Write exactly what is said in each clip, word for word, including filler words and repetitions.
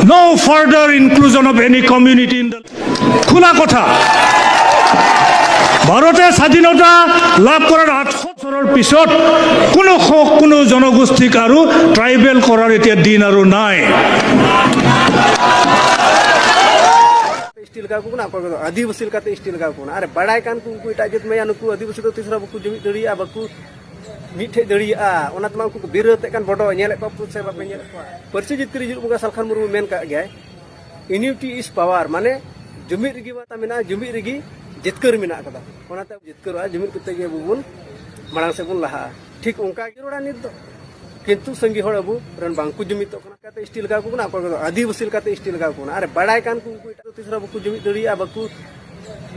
No further inclusion of any community in the খোলা কথা। ভাৰতে স্বাধীনতা লাভ কৰাৰ আঠ বছৰৰ পিছত কোনো খ- কোনো জনগোষ্ঠীক আৰু ট্ৰাইবেল কৰাৰ এতিয়া দিন আৰু নাই। ᱮᱥᱴᱤ ᱞᱟᱜᱟᱣ ᱠᱚ ᱠᱟᱱᱟ, ᱚᱠᱚᱭ ᱠᱚᱫᱚ ᱟᱹᱫᱤᱵᱟᱹᱥᱤ ᱞᱮᱠᱟᱛᱮ ᱮᱥᱴᱤ ᱞᱟᱜᱟᱣ ᱠᱚ ᱠᱟᱱᱟ᱾ ᱟᱨ ᱵᱟᱲᱟᱭ ᱠᱟᱱ ᱠᱚ ᱩᱱᱠᱩ ᱮᱴᱟᱜ ᱡᱟᱹᱛ ᱢᱟᱭᱟ ᱱᱩᱠᱩ ᱟᱹᱫᱤᱵᱟᱹᱥᱤ ᱫᱚ ᱛᱤᱥ ᱨᱮᱦᱚᱸ ᱵᱟᱠᱚ ᱡᱩᱢᱤᱫ ᱫᱟᱲᱮᱭᱟᱜᱼᱟ, ᱵᱟᱠᱚ ᱢᱤᱫᱴᱷᱮᱡ ᱫᱟᱲᱮᱭᱟᱜᱼᱟ᱾ ᱚᱱᱟ ᱛᱮᱢᱟ ᱩᱱᱠᱩ ᱠᱚ ᱵᱤᱨᱳᱫᱮᱫ ᱠᱟᱱ, ᱵᱚᱰᱚ ᱧᱮᱞᱮᱫ ᱠᱚᱣᱟ ᱥᱮ ᱵᱟᱯᱮ ᱧᱮᱞᱮᱫ ᱠᱚᱣᱟ? ᱯᱟᱹᱨᱥᱤ ᱡᱤᱛᱠᱟᱹᱨᱤ ᱡᱩᱜᱽ ᱵᱚᱸᱜᱟ ᱥᱟᱞᱠᱷᱟᱱ ᱢᱩᱨᱢᱩ ᱢᱮᱱ ᱠᱟᱜ ᱜᱮᱭᱟᱭ, unity is power, ᱢᱟᱱᱮ ᱡᱩᱢᱤᱫ ᱨᱮᱜᱮ ᱵᱟᱛᱟ ᱢᱮᱱᱟᱜᱼᱟ, ᱡᱩᱢᱤᱫ ᱨᱮᱜᱮ ᱡᱤᱛᱠᱟᱹᱨ ᱢᱮᱱᱟᱜ ᱠᱟᱫᱟ᱾ ᱚᱱᱟᱛᱮ ᱡᱤᱛᱠᱟᱹᱨᱚᱜᱼᱟ, ᱡᱩᱢᱤᱫ ᱠᱟᱛᱮ ᱜᱮ ᱟᱵᱚ ᱵᱚᱱ ᱢᱟᱲᱟᱝ ᱥᱮᱫ ᱵᱚᱱ ᱞᱟᱦᱟᱜᱼᱟ᱾ ᱴᱷᱤᱠ ᱚᱱᱠᱟ ᱜᱮ ᱨᱚᱲᱟ ᱱᱤᱛ ᱫᱚ, ᱠᱤᱱᱛᱩ ᱥᱟᱸᱜᱮ ᱦᱚᱲ ᱟᱵᱚ ᱨᱮᱱ ᱵᱟᱝ ᱠᱚ ᱡᱩᱢᱤᱫᱚᱜ ᱠᱟᱱᱟ᱾ ᱞᱮᱠᱟᱛᱮ ᱮᱥᱴᱤ ᱞᱟᱜᱟᱣ ᱠᱚ ᱠᱟᱱᱟ, ᱚᱠᱚᱭ ᱠᱚᱫᱚ ᱟᱹᱫᱤᱵᱟᱹᱥᱤ ᱞᱮᱠᱟᱛᱮ ᱮᱥᱴᱤ ᱞᱟᱜᱟᱣ ᱠᱚ ᱠᱟᱱᱟ᱾ ᱟᱨ ᱵᱟᱲᱟᱭ ᱠᱟᱱ ᱠᱚ ᱩᱱᱠᱩ ᱮᱴᱟᱜ ᱫᱚ ᱛᱤᱥ ᱨᱮᱦᱚᱸ ᱵᱟᱠᱚ ᱡᱩᱢᱤᱫ ᱫᱟᱲᱮᱭᱟᱜᱼᱟ, ᱵᱟᱠᱚ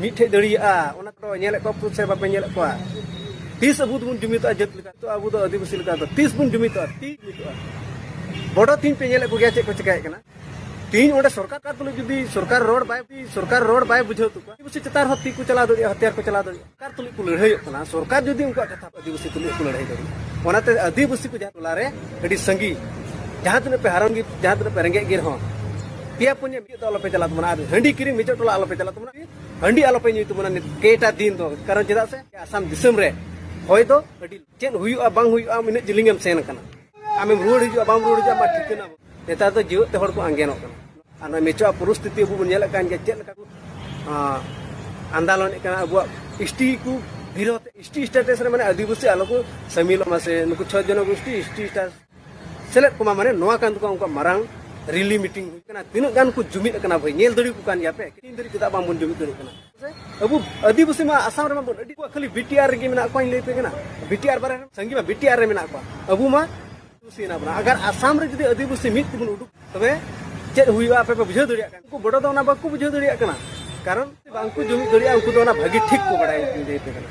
ᱢᱤᱫᱴᱷᱮᱡ ᱫᱟᱲᱮᱭᱟᱜᱼᱟ᱾ ᱚᱱᱟ ᱠᱚ ᱧᱮᱞᱮᱫ ᱠᱚᱣᱟ ᱥᱮ ᱵᱟᱯᱮ ᱧᱮᱞᱮᱫ ᱠᱚᱣᱟ? ᱛᱤᱥ ᱟᱵᱚ ᱫᱚᱵᱚᱱ ᱡᱩᱢᱤᱫᱚᱜᱼᱟ ᱡᱟᱹᱛ ᱞᱮᱠᱟ? ᱛᱚ ᱟᱵᱚ ᱫᱚ ᱟᱹᱫᱤᱵᱟᱹᱥᱤ ᱞᱮᱠᱟ ᱫᱚ ᱛᱤᱥ ᱵᱚᱱ ᱡᱩᱢᱤᱫᱚᱜᱼᱟ? ᱛᱤᱥ ᱡᱩᱢᱤᱫᱚᱜᱼᱟ? ᱵᱚᱰᱚ ᱛᱤᱧ ᱯᱮ ᱧᱮᱞᱮᱫ ᱠᱚᱜᱮᱭᱟ ᱪᱮᱫ ᱠᱚ ᱪᱮᱠᱟᱭᱮᱫ ᱠᱟᱱᱟ? ᱛᱤᱦᱤᱧ ᱚᱸᱰᱮ ᱥᱚᱨᱠᱟᱨ ᱛᱩᱞᱩᱡ ᱡᱩᱫᱤ ᱥᱚᱨᱠᱟᱨ ᱨᱚᱲ ᱵᱟᱭ ᱥᱚᱨᱠᱟᱨ ᱨᱚᱲ ᱵᱟᱭ ᱵᱩᱡᱷᱟᱹᱣ ᱛᱟᱠᱚᱣᱟ, ᱟᱹᱫᱤᱵᱟᱹᱥᱤ ᱪᱮᱛᱟᱱ ᱨᱮᱦᱚᱸ ᱛᱤ ᱠᱚ ᱪᱟᱞᱟᱣ ᱫᱟᱲᱮᱭᱟᱜᱼᱟ, ᱦᱟᱛᱤᱭᱟᱨ ᱠᱚ ᱪᱟᱞᱟᱣ ᱫᱟᱲᱮᱭᱟᱜᱼᱟ᱾ ᱥᱚᱨᱠᱟᱨ ᱛᱩᱞᱩᱡ ᱠᱚ ᱞᱟᱹᱲᱦᱟᱹᱭᱚᱜ ᱠᱟᱱᱟ, ᱥᱚᱨᱠᱟᱨ ᱡᱩᱫᱤ ᱩᱱᱠᱩᱣᱟᱜ ᱠᱟᱛᱷᱟ ᱟᱹᱫᱤᱵᱟᱹᱥᱤ ᱛᱩᱞᱩᱡ ᱠᱚ ᱞᱟᱹᱲᱦᱟᱹᱭ ᱫᱟᱲᱮᱭᱟᱜᱼᱟ᱾ ᱚᱱᱟᱛᱮ ᱟᱹᱫᱤᱵᱟᱹᱥᱤ ᱠᱚ ᱡᱟᱦᱟᱸ ᱴᱚᱞᱟ ᱨᱮ ᱟᱹᱰᱤ ᱥᱟᱸᱜᱮ, ᱡᱟᱦᱟᱸ ᱛᱤᱱᱟᱹᱜ ᱯᱮ ᱦᱟᱨᱚᱱ ᱜᱮ, ᱡᱟᱦᱟᱸ ᱛᱤᱱᱟᱹᱜ ᱯᱮ ᱨᱮᱸᱜᱮᱡ ᱜᱮ ᱨᱮᱦᱚᱸ, ᱯᱮᱭᱟ ᱯᱩᱱᱭᱟᱹ ᱢᱤᱫ ᱫᱚ ᱟᱞᱚᱯᱮ ᱪᱟᱞᱟᱜ ᱛᱟᱵᱚᱱᱟ, ᱟᱨ ᱦᱟᱺᱰᱤ ᱠᱤᱨᱤᱧ ᱢᱤᱫ ᱴᱚᱞᱟ ᱟᱞᱚᱯᱮ ᱪᱟᱞᱟᱜ ᱛᱟᱵᱚᱱᱟ, ᱦᱟᱺᱰᱤ ᱟᱞᱚᱯᱮ ᱧᱩᱭ ᱛᱟᱵᱚᱱᱟ ᱱᱤᱛ ᱠᱮᱴᱟ ᱫᱤᱱ ᱫᱚ᱾ ᱠᱟᱨᱚᱱ ᱪᱮᱫᱟᱜ ᱥᱮ ᱟᱥᱟᱢ ᱫᱤᱥᱚᱢ ᱨᱮ ᱦᱚᱭ ᱫᱚ ᱟᱹᱰᱤ ᱪᱮᱫ ᱦᱩᱭᱩᱜᱼᱟ ᱵᱟᱝ ᱦᱩᱭᱩᱜᱼᱟ, ᱤᱱᱟᱹᱜ ᱡᱤᱞᱤᱧ ᱮᱢ ᱥᱮᱱ ᱟᱠᱟᱱᱟ, ᱟᱢᱮᱢ ᱨᱩᱣᱟᱹᱲ ᱦᱤᱡᱩᱜᱼᱟ ᱵᱟᱢ ᱨᱩᱣᱟᱹᱲ ᱦᱤᱡᱩᱜᱼᱟ, ᱟᱢᱟᱜ ᱴᱷᱤᱠᱟᱹᱱᱟ ᱵᱟᱹᱱᱩᱜ᱾ ᱱᱮᱛᱟᱨ ᱫᱚ ᱡᱤᱣᱮᱫ ᱛᱮ ᱦᱚᱲ ᱠᱚ ᱟᱸᱜᱮᱱᱚᱜ ᱠᱟᱱᱟ᱾ ᱟᱨ ᱱᱚᱣᱟ ᱢᱮᱪᱚᱣᱟᱜ ᱯᱚᱨᱤᱥᱛᱷᱤᱛᱤ ᱟᱵᱚ ᱵᱚᱱ ᱧᱮᱞᱮᱫ ᱠᱟᱱ ᱜᱮᱭᱟ, ᱪᱮᱫ ᱞᱮᱠᱟ ᱠᱚ ᱟᱸ, ᱟᱱᱫᱳᱞᱚᱱᱮᱫ ᱠᱟᱱᱟ ᱟᱵᱚᱣᱟᱜ ᱮᱥᱴᱤ ᱠᱚ ᱵᱤᱨᱳᱫᱷ, ᱮᱥᱴᱤ ᱥᱴᱮᱴᱟᱥ ᱨᱮ ᱢᱟᱱᱮ ᱟᱹᱫᱤᱵᱟᱹᱥᱤ ᱟᱞᱚ ᱠᱚ ᱥᱟᱹᱢᱤᱞᱚᱜ ᱢᱟ ᱥᱮ ᱱᱩᱠᱩ ᱪᱷᱚ ᱡᱚᱱᱚ ᱜᱳᱥᱴᱤ ᱮᱥᱴᱤ ᱥᱴᱮᱴᱟᱥ ᱥᱮᱞᱮᱫ ᱠᱚᱢᱟ, ᱢᱟᱱᱮ ᱱᱚᱣᱟ ᱠᱟᱱ ᱛᱟᱠᱚᱣᱟ ᱩᱱᱠᱩᱣᱟᱜ ᱢᱟᱨᱟᱝ ᱨᱮᱞᱤ ᱢᱤᱴᱤᱝ ᱦᱩᱭ ᱠᱟᱱᱟ᱾ ᱛᱤᱱᱟᱹᱜ ᱜᱟᱱ ᱠᱚ ᱡᱩᱢᱤᱫ ᱟᱠᱟᱱᱟ ᱵᱷᱟᱹᱭ, ᱧᱮᱞ ᱫᱟᱲᱮ ᱠᱚ ᱠᱟᱱ ᱜᱮᱭᱟ ᱯᱮ᱾ ᱛᱤᱦᱤᱧ ᱫᱷᱟᱹᱨᱤᱡ ᱪᱮᱫᱟᱜ ᱵᱟᱝᱵᱚᱱ ᱡᱩᱢᱤᱫ ᱫᱟᱲᱮᱭᱟᱜ ᱠᱟᱱᱟ? ᱟᱵᱚ ᱟᱹᱫᱤᱵᱟᱹᱥᱤ ᱢᱟ ᱟᱥᱟᱢ ᱨᱮᱢᱟ ᱵᱚᱱ ᱟᱹᱰᱤ ᱠᱚᱣᱟ, ᱠᱷᱟᱹᱞᱤ ᱵᱤᱴᱤᱟᱨ ᱨᱮᱜᱮ ᱢᱮᱱᱟᱜ ᱠᱚᱣᱟ᱾ ᱤᱧ ᱞᱟᱹᱭ ᱯᱮ ᱠᱟᱱᱟ, ᱵᱤᱴᱤᱟᱨ ᱵᱟᱨᱮ ᱨᱮ ᱥᱟᱸᱜᱮ ᱢᱟ ᱵᱤᱴᱤᱟᱨ ᱨᱮ ᱢᱮᱱᱟᱜ ᱠᱚᱣᱟ᱾ ᱟᱵᱚ ᱢᱟ ᱟᱹᱫᱤᱵᱟᱹᱥᱤ ᱦᱮᱱᱟᱜ ᱵᱚᱱᱟ᱾ ᱟᱜᱟᱨ ᱟᱥᱟᱢ ᱨᱮ ᱡᱩᱫᱤ ᱟᱹᱫᱤᱵᱟᱹᱥᱤ ᱢᱤᱫ ᱛᱮᱵᱚᱱ ᱩᱰᱩᱠ, ᱛᱚᱵᱮ ᱪᱮᱫ ᱦᱩᱭᱩᱜᱼᱟ ᱟᱯᱮ ᱯᱮ ᱵᱩᱡᱷᱟᱹᱣ ᱫᱟᱲᱮᱭᱟᱜ ᱠᱟᱱᱟ? ᱩᱱᱠᱩ ᱵᱚᱰᱚ ᱫᱚ ᱚᱱᱟ ᱵᱟᱠᱚ ᱵᱩᱡᱷᱟᱹᱣ ᱫᱟᱲᱮᱭᱟᱜ ᱠᱟᱱᱟ, ᱠᱟᱨᱚᱱ ᱵᱟᱝ ᱠᱚ ᱡᱩᱢᱤᱫ ᱫᱟᱲᱮᱭᱟᱜᱼᱟ᱾ ᱩᱱᱠᱩ ᱫᱚ ᱚᱱᱟ ᱵᱷᱟᱹᱜᱤ ᱴᱷᱤᱠ ᱠᱚ ᱵᱟᱲᱟᱭᱟ, ᱤᱧ ᱞᱟᱹᱭ ᱟᱯᱮ ᱠᱟᱱᱟ᱾